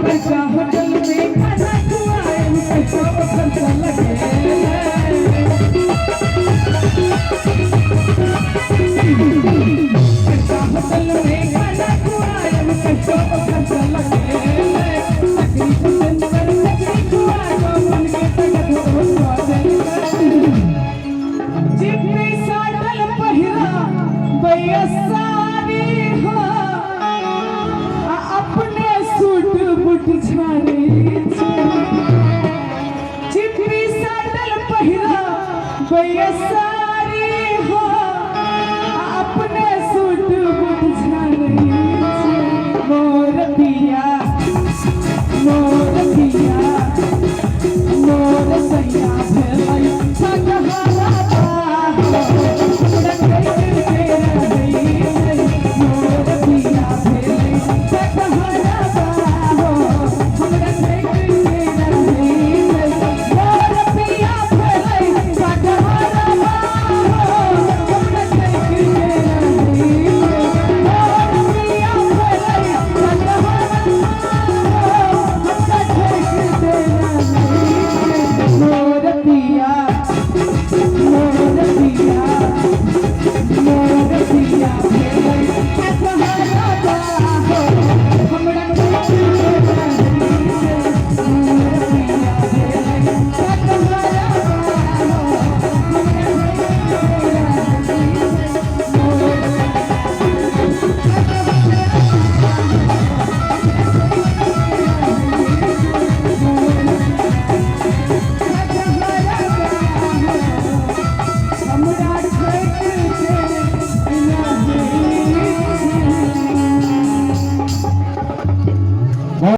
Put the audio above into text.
पैसा होटल में खाना खुआए, पैसा खर्चा लगे। पैसा होटल में खाना खुआए, पैसा खर्चा लगे। तकलीफ सेंटर तकलीफ खुआए, मन के तकलीफ हो। जितनी साटल पहिरा बैसारी हो, आ अपने सूट बूट झारे छै। चिपरी साटल पहिरा बैसारी